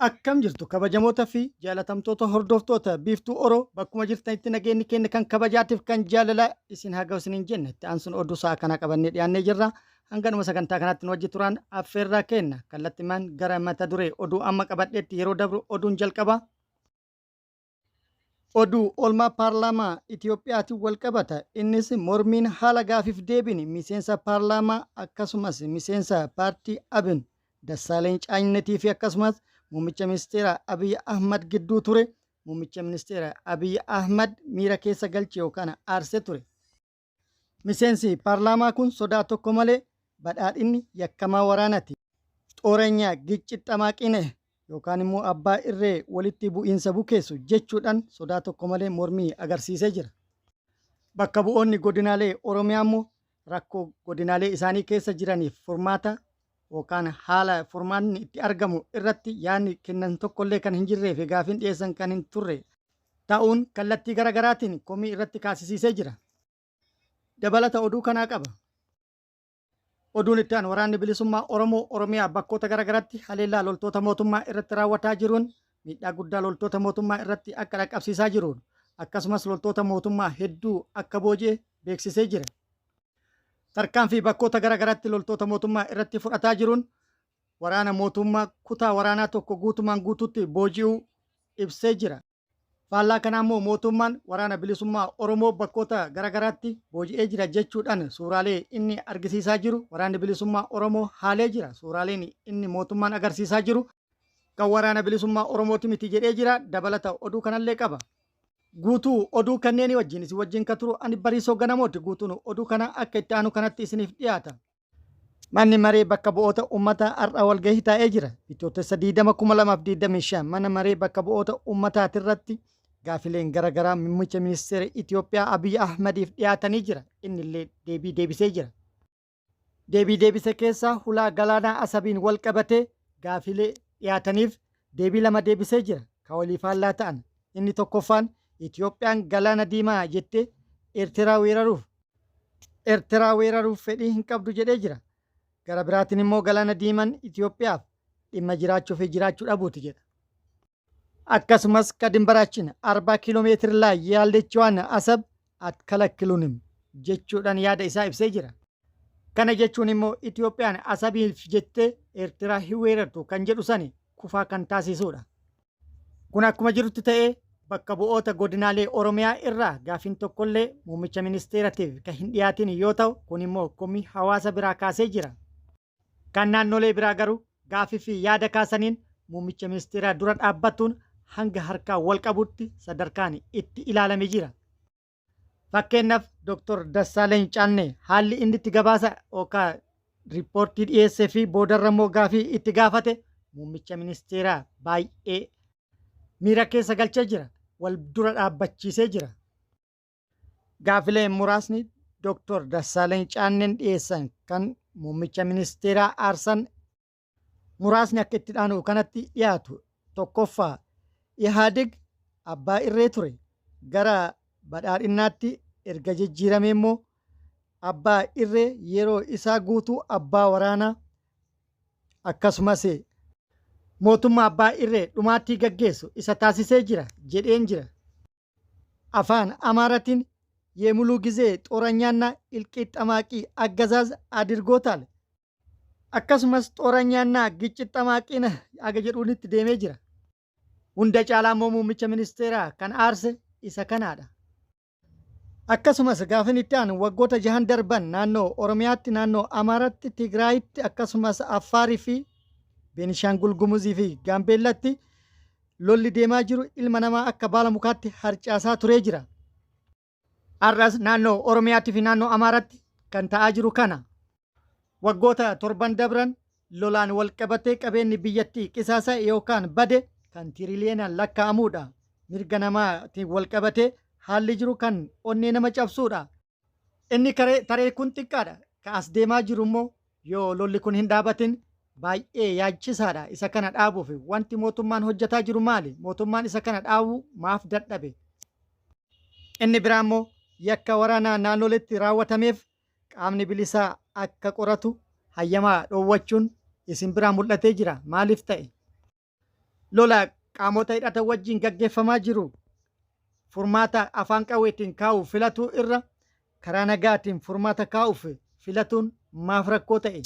Akkam jirtu kabajamoota fi jaalatamtoota hordoftoota Biiftuu Oro, bakkuma jirtanitti nageenyi keenya kan kabajaatiif kan jaalalaa isin haa ga'u isiniin jenna. Itti aansuun oduu sa'a kanaa qabannee dhiyaannee jirra. Hanga dhuma sagantaa kanaatti nu wajji turaan affeerraa kenna. Kallattimaan gara mata duree oduu amma qabadheetti yeroo dabru oduun jalqaba. Oduu oolmaa paarlaamaa Itiyoophiyaatiin wal qabata. Innis mormiin haala gaafiif deebiin miseensa paarlaamaa akkasumas miseensa paartii Abin Dassaaleny Caannetii fi akkasumas muummicha ministeera Abiy Ahmad gidduu ture muummicha ministeera Abiy Ahmad miira keessa galche yookaan aarse ture. Miseensi paarlaamaa kun sodaa tokko malee badhaadhinni yakkamaa waraanati. Xooranyaa giccit xamaaqine yookaan immoo abbaa irree walitti bu'iinsa bukeessu jechuudhaan sodaa tokko malee mormii agarsiisee jira. Bakka bu'oonni godinaalee Oromiyaa immoo rakkoo godinaalee isaanii keessa jiraniif furmaata yookaan haala furmaanni itti argamu irratti yaadni kennan tokkollee kan hin jirree fi gaafiin dhiyeessan kan hin turre ta'uun kallattii gara garaatiin komii irratti kaasisiisee jira. Dabalata oduu kanaa qaba. Oduun itti aanu waraanni bilisummaa Oromoo Oromiyaa bakkoota gara garaatti haleellaa loltoota mootummaa irratti raawwataa jiruun miidhaa guddaa loltoota mootummaa irratti akka dhaqqabsiisaa jiruun akkasumas loltoota mootummaa hedduu akka booji'e beeksisee jira. Tarkaanfii bakkoota gara garaatti loltoota mootummaa irratti fudhataa jiruun waraana mootummaa kutaa waraanaa tokko guutumaan guutuutti booji'uu ibsee jira. Faallaa kanaa immoo mootummaan waraana bilisummaa Oromoo bakkoota garagaraatti booji'ee jira jechuudhaan suuraalee inni argisiisaa jiru waraanni bilisummaa Oromoo haalee jira. Suuraaleen inni mootummaan agarsiisaa jiru kan waraana bilisummaa Oromooti miti jedhee jira. Dabalata oduu kanallee qaba. Guutuu oduu kanneenii wajjin isin wajjin ka turu ani Bariisoo Ganamooti. Guutuun oduu kana akka itti aanu kanatti isiniif dhiyaata. Manni Maree Bakka Bu'oota Ummataa har'a walgahii taa'ee jira. Bitootessa 20, 2025 Mana Maree Bakka Bu'oota Ummataatirratti gaafileen gara garaa Muummicha Ministeera Itiyoophiyaa Abiy Ahmadiif dhiyaatanii jira. Innillee deebii deebisee jira. Deebii deebise keessaa hulaa galaanaa Asabiin walqabatee gaafilee dhiyaataniif deebii lama deebisee jira. Ka walii faallaa ta'an. Inni tokkoffaan Itiyoophiyaan galaana diimaa jettee Eertiraa weeraruuf Ertiraa weeraruuf fedhii hin qabdu jedhee jira. Gara biraatiin immoo Galaana Diiman Itoophiyaaf dhimma jiraachuu fi jiraachuu dhabuuti jedha. Akkasumas ከድንበራችን 40 ኪሎ ሜትር ላይ ያለችዋን አሰብ አትከለክሉንም jechuudhaan yaada isaa ibsee jira. Kana jechuun immoo Itoophiyaan Asabiif jettee Eertiraa hin weerartu kan jedhu sani kufaa kan taasisuudha. Kun akkuma jirutti ta'ee bakka bu'oota godinaalee Oromiyaa irraa gaafiin tokkollee muummicha ministeeratiif kan hin dhiyaatin yoo ta'u kun immoo komii hawaasa biraa kaasee jira. Kan naannolee biraa garuu gaafii fi yaada kaasaniin muummicha ministeeraa dura dhaabbatuun hanga harkaa wal qabutti sadarkaan itti ilaalame jira. Fakkeenyaaf Dr. Dassaaleny Caannee haalli inni itti gabaasa yookaan riippoortii dhiyeessee fi boodarra immoo gaafii itti gaafate muummicha ministeeraa baay'ee miira keessa galchee jira. Wal dura dhaabbachiisee jira. Gaafileen muraasni Dr. Dassaaleny Caanneen dhiyeessan kan muummicha ministeeraa aarsan muraasni akka itti aanu kanatti dhiyaatu. Tokkoffaa, Ihaadig abbaa irree ture. Gara badhaadhinnaatti erga jijjiiramee immoo abbaa irree yeroo isaa guutuu abbaa waraanaa akkasumas mootummaa abbaa irree dhumaattii gaggeessu isa taasisee jira jedheen jira. Afaan Amaaratiin የሙሉ ጊዜ ጦረኛና እልቂት ጠማቂ አገዛዝ አድርጎታል። Akkasumas xooranyaannaa giccit xamaaqiina aga jedhuunitti deemee jira. Hunda caalaa immoo muummicha ministeeraa kan aarse isa kanaadha. Akkasumas gaafin itti aanu waggoota jahan darban naannoo Oromiyaatti, naannoo Amaaraatti, Tigraayitti akkasumas Affaarii fi Beenishaangul Gumuzii fi Gaambeellatti lolli deemaa jiru ilma namaa akka baala mukaatti harcaasaa turee jira. Har'as naannoo Oromiyaatti fi naannoo Amaaraatti kan ta'aa jiru kana. Waggoota torban dabran lolaan wal qabatee qabeenyi biyyattii qisaasa'e yookaan bade kan tiriliyoonaan lakkaa'amuudha. Mirga namaatiin wal qabatee haalli jiru kan onnee nama cabsuudha. Inni taree kun xiqqaadha. Ka as deemaa jiru immoo yoo lolli kun hin dhaabatin baay'ee yaachisaadha. Isa kana dhaabuuf wanti mootummaan hojjetaa jiru maali? Mootummaan isa kana dhaabuu maaf dadhabe? Inni biraa immoo yakka waraanaa naannoleetti raawwatameef qaamni bilisaa akka qoratu hayyamaa dhoowwachuun isin biraa mul'atee jira. Maaliif ta'e? Lola qaamota hidhatan wajjin gaggeeffamaa jiru furmaata afaan qawweetiin kaa'uuf filatuu irra karaa nagaatiin furmaata kaa'uuf filatuun maaf rakkoo ta'e?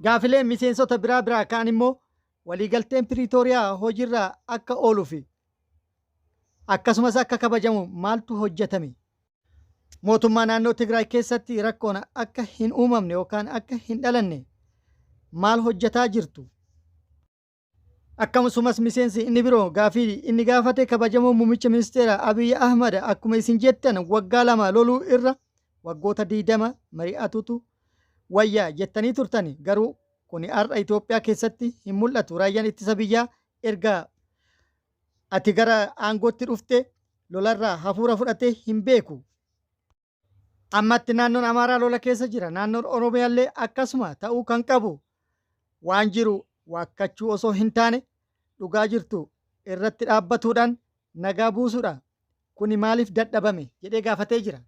Gaafileen miseensota biraa biraa ka'an immoo waliigalteen Piriitooriyaa hojiirra akka ooluuf akkasumas akka kabajamu maaltu hojjetame? Mootummaa naannoo Tigraay keessatti rakkoon akka hin uumamne yookaan akka hin dhalanne maal hojjetaa jirtu? Akkasumas miseensi inni biroo gaafii inni gaafate, kabajamoo muummicha ministeera Abiy Ahmad, akkuma isin jettan waggaa 2 loluu irra waggoota 20 mari'atutu wayya jettanii turtani, garuu kuni har'a Itoophiyaa keessatti hin mul'atu. Raayyaan ittisa biyyaa erga ati gara aangootti dhufte lolarraa hafuura fudhatee hin beeku. Ammatti naannoon Amaaraa lola keessa jira. Naannoon Oromiyaallee akkasuma ta'uu kan qabu waan jiru waakkachuu osoo hin taane dhugaa jirtu irratti dhaabbatuudhaan nagaa buusuudha. Kuni maaliif dadhabame jedhee gaafatee jira.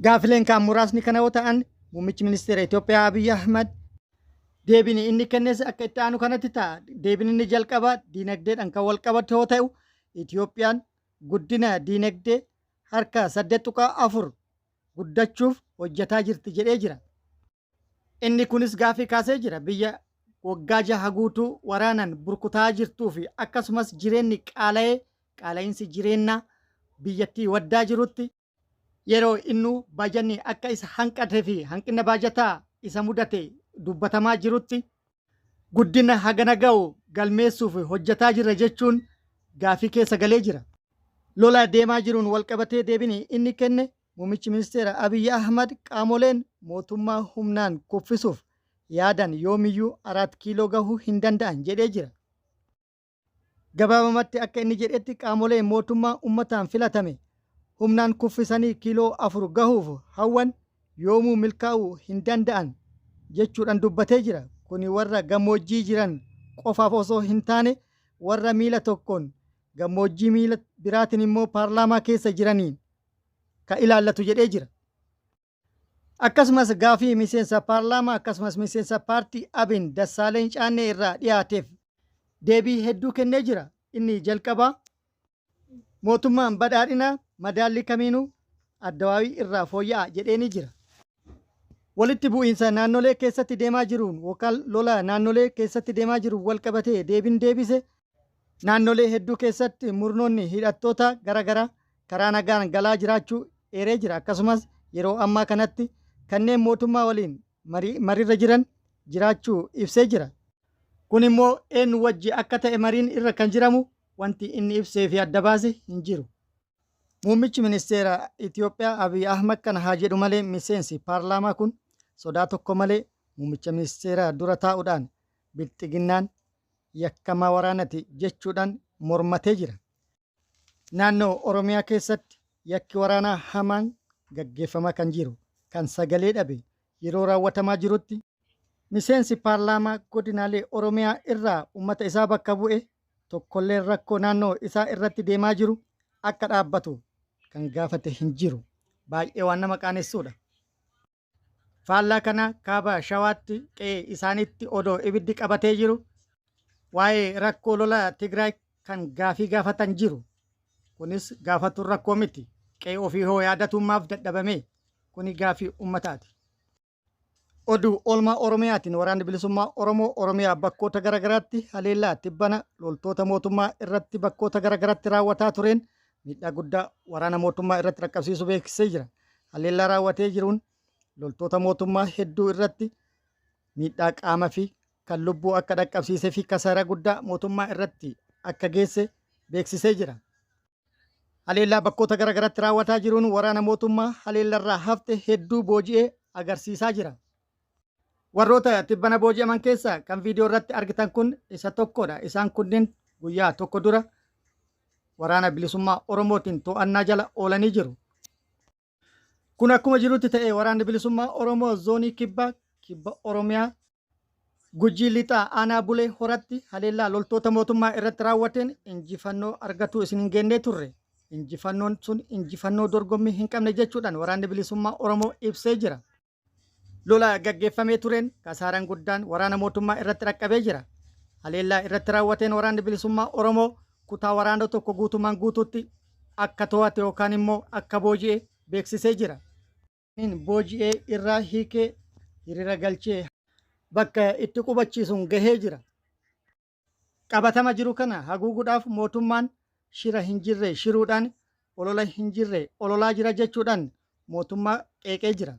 Gaafileen kaan muraasni kana yoo ta'an, muummichi ministeera Itoophiyaa Abiy Ahmad deebiin inni kennes akka itti aanu kanatti ta'a. Deebiin inni jalqabaa diinagdeedhaan kan wal qabatu yoo ta'u, Itoophiyaan guddina diinagdee harka 8.4 guddachuuf hojjetaa jirti jedhee jira. Inni kunis gaafii kaasee jira. Biyya waggaa jaha guutuu waraanan burkutaa jirtuu fi akkasumas jireenyi qaala'ee qaala'insi jireenyaa biyyattii waddaa jirutti yeroo innuu baajanni akka isa hanqatee fi hanqina baajataa isa mudate dubbatamaa jirutti guddina hagana ga'u galmeessuuf hojjetaa jirra jechuun gaafii keessa galee jira. Lola deemaa jiruun walqabatee deebiin inni kenne, muummichi ministeera Abiy Ahmad, qaamoleen mootummaa humnaan kuffisuuf yaadan yoomiyyuu Araat Kiiloo gahuu hin danda'an jedhee jira. Gabaabamatti akka inni jedhetti, qaamoleen mootummaa ummataan filatame humnaan kuffisanii kiiloo 4 gahuuf hawwan yoomuu milkaa'uu hin danda'an jechuudhaan dubbatee jira. Kuni warra gammoojjii jiran qofaaf osoo hin taane warra miila tokkoon gammoojjii miila biraatiin immoo paarlaamaa keessa jiraniin ka ilaallatu jedhee jira. Akkasumas gaafii miseensa paarlaamaa akkasumas miseensa paartii Abin Dassaaleny Caannee irraa dhiyaateef deebii hedduu kennee jira. Inni jalqabaa, mootummaan badhaadhinaa madaallii kamiinuu Addawaawii irraa fooyya'a jedheenii jira. Walitti bu'iinsa naannolee keessatti deemaa jiruun yookaan lola naannolee keessatti deemaa jiruun walqabatee deebiin deebise, naannolee hedduu keessatti murnoonni hidhattoota gara garaa karaa nagaan galaa jiraachuu eeree jira. Akkasumas yeroo ammaa kanatti kanneen mootummaa waliin mariirra jiran jiraachuu ibsee jira. Kun immoo eenyu wajji akka ta'e mariin irra kan jiramu wanti inni ibsee fi adda baase hin jiru. Muummichi ministeera Itoophiyaa Abiy Ahmad kana haa jedhu malee, miseensi paarlaamaa kun sodaa tokko malee muummicha ministeeraa dura taa'uudhaan bilxiginnaan yakkamaa waraanati jechuudhaan mormatee jira. Naannoo Oromiyaa keessatti yakki waraanaa hamaan gaggeeffamaa kan jiru kan sagalee dhabe yeroo raawwatamaa jirutti, miseensi paarlaamaa godinaalee Oromiyaa irraa uummata isaa bakka bu'e tokkolleen rakkoo naannoo isaa irratti deemaa jiru akka dhaabbatu kan gaafate hin jiru. Baay'ee waan nama qaanessuudha. Faallaa kana kaaba Shawaatti qe'ee isaaniitti odoo ibiddi qabatee jiru waa'ee rakkoo lola Tigraay kan gaafii gaafatan jiru. Kunis gaafatuun rakkoo miti. Qe'ee ofii hoo yaadatuun maaf dadhabame? Kuni gaafii uummataati. Oduu oolmaa Oromiyaatiin, Waraanni Bilisummaa Oromoo Oromiyaa bakkoota garaagaraatti haleellaa tibbana loltoota mootummaa irratti bakkoota garaagaraatti raawwataa tureen miidhaa guddaa waraana mootummaa irratti dhaqqabsiisuu beeksisee jira. Haleellaa raawwatee jiruun loltoota mootummaa hedduu irratti miidhaa qaama fi kan lubbuu akka dhaqqabsiisee fi kasaaraa guddaa mootummaa irratti akka geesse beeksisee jira. Haleellaa bakkoota garaagaraatti raawwataa jiruun waraana mootummaa haleellarraa hafte hedduu booji'ee agarsiisaa jira. Warroota tibbana booji'aman keessaa kan viidiyoo irratti argitan kun isa tokkodha. Isaan kunneen guyyaa tokko dura waraana bilisummaa Oromootiin to'annaa jala oolanii jiru. Kun akkuma jirutti ta'ee, waraanni bilisummaa Oromoo zoonii kibbaa kibba Oromiyaa Gujii Lixaa aanaa Bulee Horatti haleellaa loltoota mootummaa irratti raawwateen injifannoo argatuu isin hin geennee turre. Injifannoon sun injifannoo dorgommii hin qabne jechuudhaan waraanni bilisummaa Oromoo ibsee jira. Lola gaggeeffamee tureen kasaaraan guddaan waraana mootummaa irratti dhaqqabee jira. Haleellaa irratti raawwateen Waraanni Bilisummaa Oromoo kutaa waraana tokko guutumaan guutuutti akka to'ate yookaan immoo akka booji'e beeksisee jira. Booji'ee irraa hiikee hiriira galchee bakka itti qubachiisuun gahee jira. Qabatama jiru kana haguuguudhaaf mootummaan shira hin jirre shiruudhaan olola hin jirre ololaa jira jechuudhaan mootummaa qeeqee jira.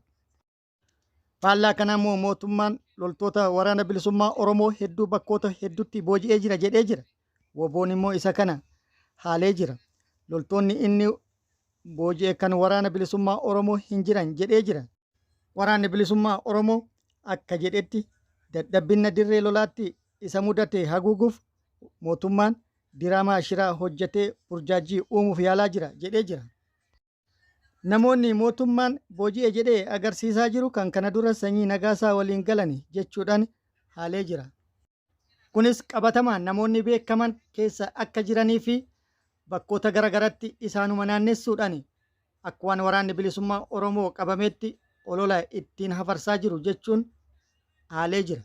Faallaa kanaa immoo mootummaan loltoota Waraana Bilisummaa Oromoo hedduu bakkoota hedduutti booji'ee jira jedhee jira. Woboon immoo isa kana haalee jira. Loltoonni inni booji'e kan Waraana Bilisummaa Oromoo hin jiran jedhee jira. Waraanni Bilisummaa Oromoo akka jedhetti dadhabbinna dirree lolaatti isa mudate haguuguuf mootummaan diraamaa shiraa hojjetee burjaajjii uumuuf yaalaa jira jedhee jira. Namoonni mootummaan booji'e jedhee agarsiisaa jiru kan kana dura Sanyii Nagaasaa waliin galani jechuudhaan haalee jira. Kunis qabatamaan namoonni beekaman keessa akka jiranii fi bakkoota gara garatti isaanuma naannessuudhaan akka waan Waraanni Bilisummaa Oromoo qabameetti olola ittiin hafarsaa jiru jechuun haalee jira.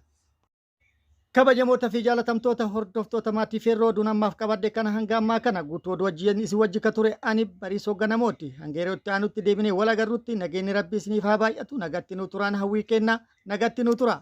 Kabajamoota fi jaalatamtoota hordoftoota maatii Feerroo, oduun ammaaf qabadhe kana hanga ammaa kana guutuu oduu wajjin isin wajji ka ture ani Bariisoo Ganamooti. Hanga yeroo itti aanutti deebinee wal agarrutti nageenyi Rabbii isiniif haa baay'atu, nagatti nu turaan hawwii kenna, nagatti nu tura.